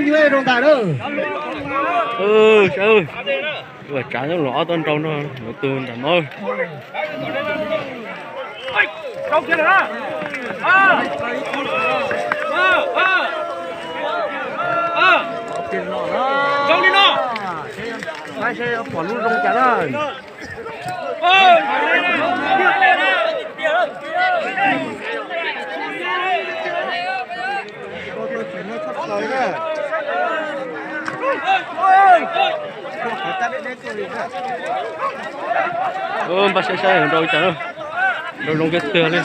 Ua tsav nyob los ob tog nrau no, lawv tus ntawm no. Pom lub zoo cas na. Npaj saib saib nrau cas na. Nrau zoo kiag tiag li.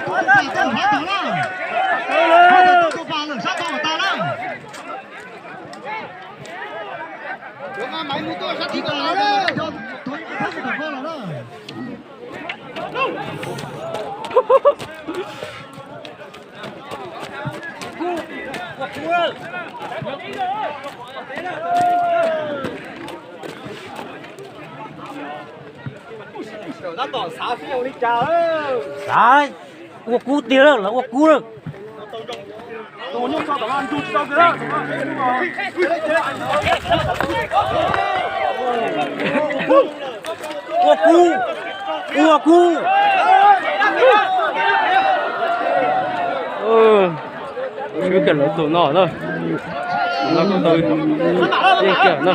Xav ua kub tiag lawm, lawv ua kub lawm. Ua kub, ua kub. Swb kiag lawv tus no na. No kuj tau yeej kiag na.